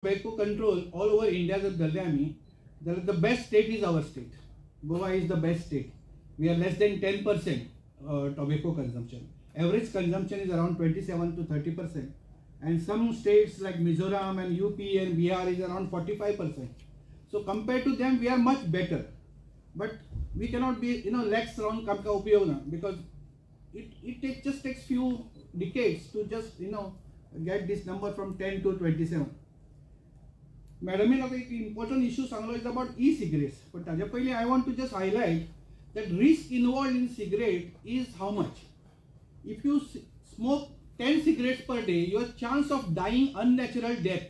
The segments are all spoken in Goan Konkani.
Tobacco control all over India जर धरले आमी जाल्यार the best state is our state. Goa is the best state. We are less than 10% tobacco consumption. Average consumption is around 27 to 30%, and some states like Mizoram and UP and Bihar is around 45%. So compared to them, we are much better. But we cannot be, lax around आमकां उपयोग ना, because it take, just takes few decades to just get this number from 10 to 27. मॅडमीन आतां एक इम्पॉर्टंट इशू सांगलो, is about e cigarettes. पण ताजे पयलीं I want to just highlight that risk involved in cigarette is how much. If you smoke 10 cigarettes per day, your chance of dying unnatural death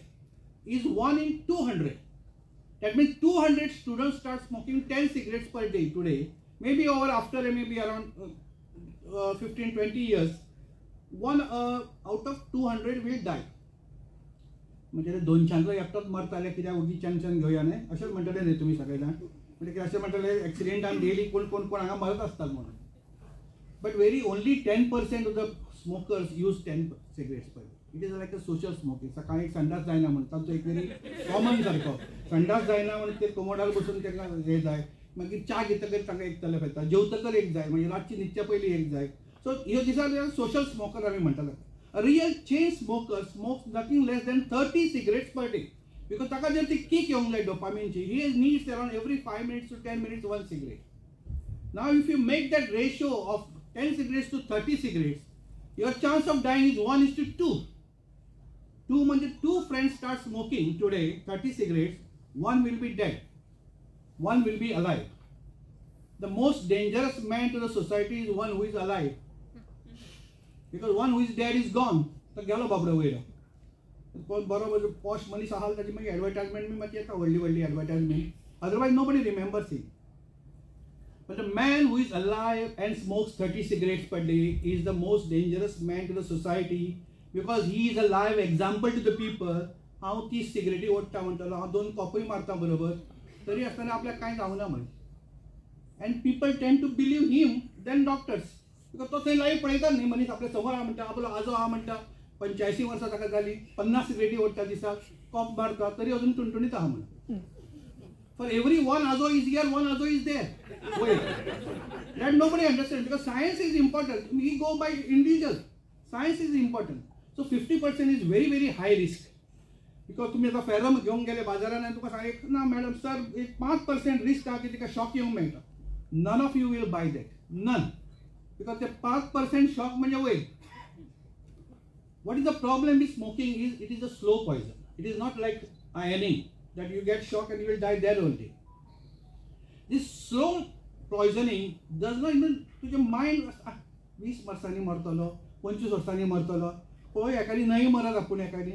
is 1 in 200. That means 200 students start smoking 10 cigarettes per day today. Maybe over after maybe around 15-20 years, one out of 200 will die. म्हणजे 200 एकटोच मरताले, कित्याक ओगी टेन्शन घेवया न्हय अशेंच म्हणटले न्हय तुमी सगळे जाण. म्हणजे अशें म्हणटले एक्सिडेंटान डेली कोण कोण कोण हांगा मरत आसतात म्हणून. But very only 10% of the smokers use 10 cigarettes per day. It is like a social smoking. सकाळी एक संडास जायना म्हणून तांचो एक व्हेरी कॉमन सारको संडास जायना म्हणून ते कोमोडार बसून तांकां हें जाय. मागीर च्या घेतकर तांकां एक तलफ येता, जेवतकर एक जाय, मागीर रातची न्हिदच्या पयलीं एक जाय. सो ह्यो दिसा सोशल स्मोकर आमी म्हणटाले. A real chain smoker smokes nothing less than 30 cigarettes per day, because ताका जर ती किक येवंक जाय डोपामिनची, he needs around every 5 minutes to 10 minutes one cigarette. Now if you make that ratio of 10 cigarettes to 30 cigarettes, your chance of dying is 1:2. 2 म्हणजे 2 friends start smoking today 30 cigarettes, one will be dead, one will be alive. The most dangerous man to the society is one who is alive, because one who is dead is gone. तो गेलो बाबडो वयलो. कोण बरो पॉश मनीस आसा ताची मागीर एडवर्टायजमेंट बी मातशी येता, व्हडली व्हडली advertisement, otherwise nobody remembers him. But the man who is alive and smokes 30 cigarettes per day is the most dangerous man to the society, because he is a live example to the people. हांव 30 सिगरेटी ओडटा म्हणटलो, हांव 2 कॉपूय मारता बरोबर, तरी आसतना आपल्याक कांय जावना म्हण. And people tend to believe him than doctors, because तो थंय लायव्ह पळयता न्ही मनीस आपल्या समोर आहा म्हणटा, आपलो आजो आहा म्हणटा, 85 वर्सां ताका जाली, 50 सिगरेटी ओडटा दिसाक, कॉप मारता, तरी अजून टुणटुणीत आहा म्हण. For every one आजो is here, one आजो is there. Wait, that nobody understands, because science is important. We go by individual. Science is important. So 50% is very very high risk. Because तुम्ही आता फेरम घेऊन गेले बाजारान आनी तुका सांग ना मॅडम सर एक 5% रिस्क आहा की तिका शॉक येवंक मेळटा. None of you will buy that. None. Because ते 5% शॉक म्हणजे वयर. What is the problem with smoking is it is a slow poison. It is not like ironing that you get shock and you will die there only. This slow poisoning does not even तुझे मायंड 20 वर्सांनी मरतलो, 25 वर्सांनी मरतलो, पळय एकादी न्हय मरत आपूण एकादी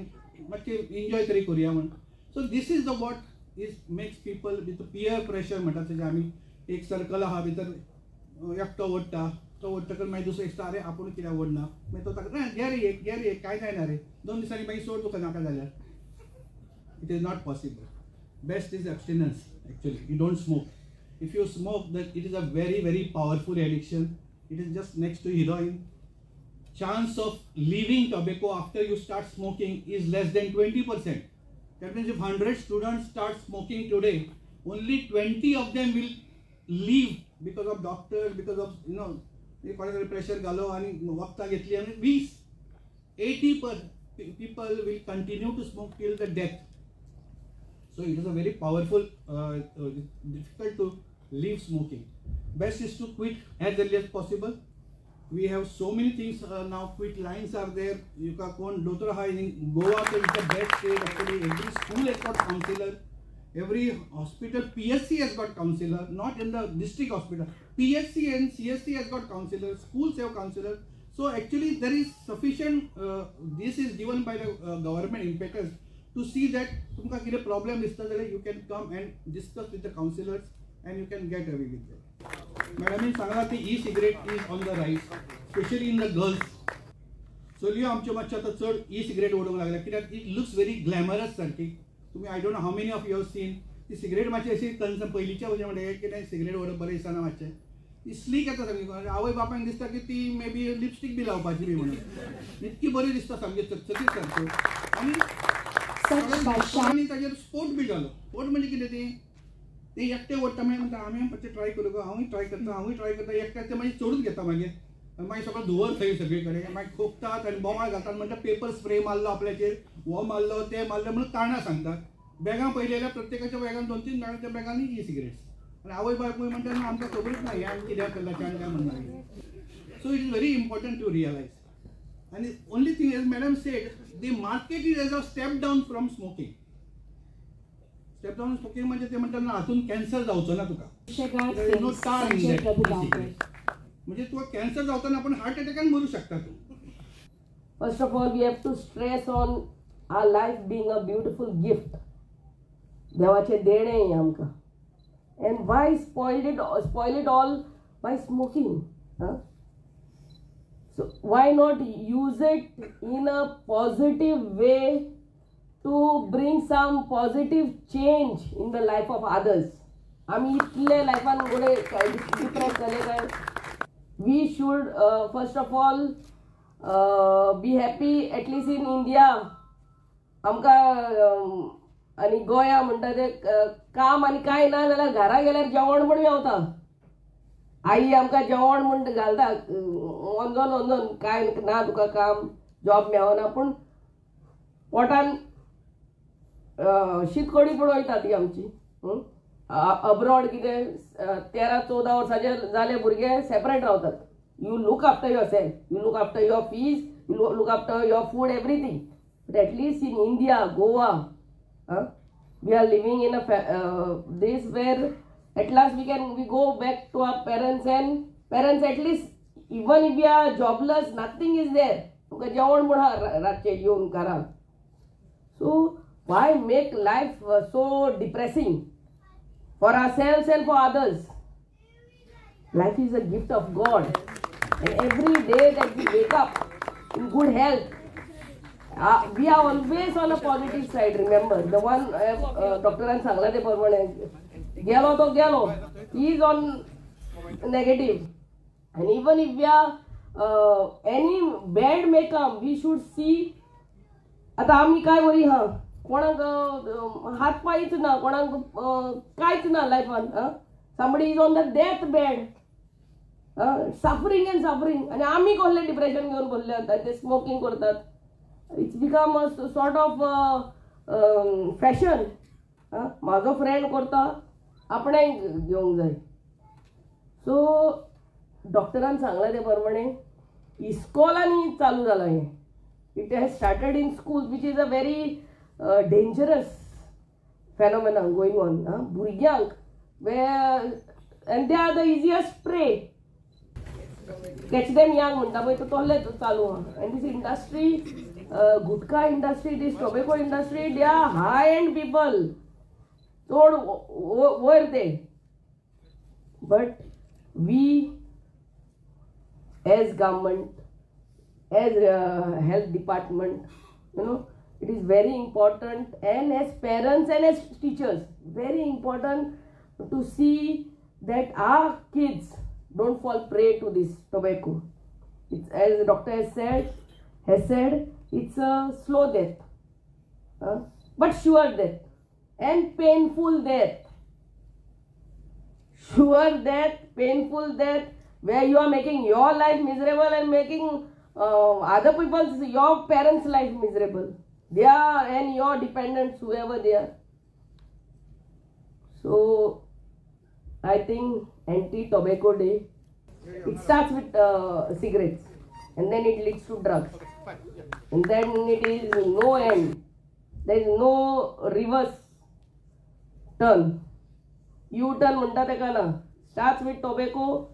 मातशें एन्जॉय तरी करुया म्हण. So this is the what is makes people with peer pressure म्हणटा तेजें. आमी एक सर्कल आहा भितर, एकटो ओडटा, तो ओडटकर मागीर दुसरो दिसता अरे आपूण कित्याक ओडना, मागीर तो ताका ना घे रे एक, घे रे एक, कांय जायना रे, 2 दिसांनी मागीर सोड तुका नाका जाल्यार. It is not possible. Best is abstinence. Actually you don't smoke. If you smoke, that it is a very very powerful addiction. It is just next to heroin. Chance of leaving tobacco after you start smoking is less than 20%. That means if 100 students start smoking today, only 20 of them will leave because of doctors, because of कोणाकडे pressure घालो आणि वखदां घेतली आनी 20 80 people will continue to smoke till the death. So it is a very powerful, difficult to leave smoking. Best is to quit as early as possible. We have so many things now. Quit lines are there. You can go दोतोर आहा in Goa, so it's the best state actually. Every school has got counselor. Every hospital, PSC has got counselor, not in the district hospital. PSC and CSC has got counselor. Schools have counselor. So actually there is sufficient, this is given by the government impetus to see that तुमका कितें problem दिसता जाल्यार you can come and discuss with the counselors and you can get away with that. मॅडमीन सांगला की e cigarette is on the rise, specially in the girls. चलयो आमच्यो मातश्यो आतां चड ई सिगरेट ओडूंक लागल्या, कित्याक it looks very glamorous सारकी. तुमी I don't know how many of you have seen ती सिगरेट मातशी अशी कन्सर्न पयलींच्या भशेन म्हणटा कितें सिगरेट ओडप बरें दिसना मातशें, ती स्लीक येता सामकी. आवय बापायक दिसता की ती मे बी लिपस्टीक बी लावपाची बी म्हणून, इतकी बरी दिसता सामकी चकचकीत सारक्यो. आनी Such by Shah. आनी ताजेर स्पोर्ट बी जालो. स्पोर्ट म्हणजे कितें तें ते एकटे ओडटा, मागीर म्हणटा आमी मातशें ट्राय करूं गो, हांवूय ट्राय करता, हांवूय ट्राय करता. एकट्याक ते मागीर चडूच घेता, मागीर मागीर सगळो धुंवर थंय सगळे कडेन, मागीर खोकतात आनी बोवाळ घालतात, म्हणटा पेपर स्प्रे मारलो आपल्याचेर, हो मारलो ते मारले म्हणून कारणां सांगतात. बॅगां पळयली जाल्यार प्रत्येकाच्या बॅगान 2-3 बॅगां, त्या बॅगांनी ई सिगरेट्स. आनी आवय बापूय म्हणटा ना आमकां खबरूच ना हें आमी कित्याक केलां काय म्हणना. So it is very important to realise. आनी only thing as madam said, the market is as a step down from smoking. Step down smoking म्हणजे ते म्हणटात ना हातून कॅन्सर जावचो ना तुका. Sugar There is no Films, tar in Sanjay that Prabhugaonkar. e-cigarette. म्हणजे तुका कॅन्सर जावचो ना, पण हार्ट अटॅकान मरू शकता तूं. First of all, we have to stress on our life being a beautiful gift. देवाचें देणें हें आमकां. And why spoil it all by smoking? Huh? So why not use it in a positive way to bring some positive change in the life of others? आमी इतले लायफान गोडे डिप्रेस जाले काय? We should first of all be happy at least in India. आमकां आनी गोंया म्हणटा ते काम आनी कांय ना जाल्यार घरा गेल्यार जेवण म्हण मेवता. आई आमकां जेवण म्हण घालता, वंजोन वंजोन कांय ना तुका काम जॉब मेवना, पूण पोटान शीत कडी पूण वयता ती आमची. अब्रॉड कितें 13-14 वर्सांचेर जाले भुरगे सेपरेट रावतात. You look after yourself, you look after your fees, you look after your food, everything. But at least in India, Goa, we are living in a this where at last we go back to our parents, and parents at least even if we are jobless, nothing is there, तुका जेवण म्हण आहा रातचें येवन घरा. So why make life so depressing for ourselves and for others? Life is a gift of God, and every day that we wake up in good health, we are always on a positive side. Remember the one डॉक्टरान सांगला ते प्रमाणे, गेलो तो गेलो, he is on negative. And even if we are any bad may come, we should see. आतां आमी काय बरी आहा, कोणाक हात पांयच ना, कोणाक कांयच ना लायफान. Somebody is on the death bed, suffering and suffering, आनी आमी कसलें डिप्रेशन घेवन बसले आतां, ते स्मोकींग करतात. It's become a sort of fashion. म्हाजो फ्रेंड करता, आपणें घेवंक जाय. सो डॉक्टरान सांगलां ते प्रमाणे इस्कॉलांनी चालू जालां हें. It has started in school, which is a very dangerous phenomena going on. भुरग्यांक where and they are the easiest prey. Catch them young म्हणटा पळय, तो तसलें चालू आहा. And this industry, gutka industry, this tobacco industry, they are high end people, चड वयर ते. But we as government, as health department, you know, it is very important, and as parents and as teachers, very important to see that our kids don't fall prey to this tobacco. It's, as the doctor has said, it's a slow death, but sure death and painful death. Sure death, painful death, where you are making your life miserable and making other people's, your parents' life miserable. They are, and your dependents, whoever they are. So, I think anti-tobacco day, it starts with cigarettes and then it leads to drugs. And then it is no end. There is no reverse turn. U-turn म्हणटा तेका ना. Starts with tobacco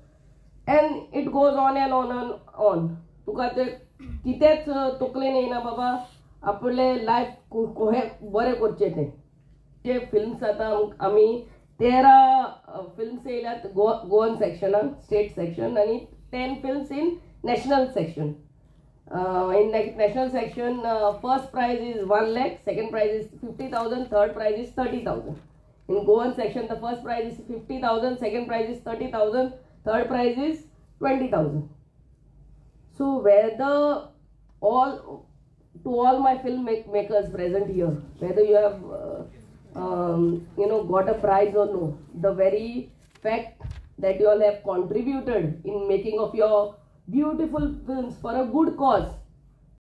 and it goes on and on and on. तुका ते कितेंच तकलेन येयना बाबा आपले लायफ कोहे बरें करचें तें. जे फिल्म्स आतां आमी 13 फिल्म्स येयल्यात गोवन सेक्शनान, स्टेट सेक्शन, आनी 10 films in national section. In national section, first prize is 1 lakh, second prize is 50,000, third prize is 30,000. In Goan section, the first prize is 50,000, second prize is 30,000, third prize is 20,000. So whether all To all my film makers present here, whether you have got a prize or no, the very fact that you all have contributed in making of your beautiful films for a good cause.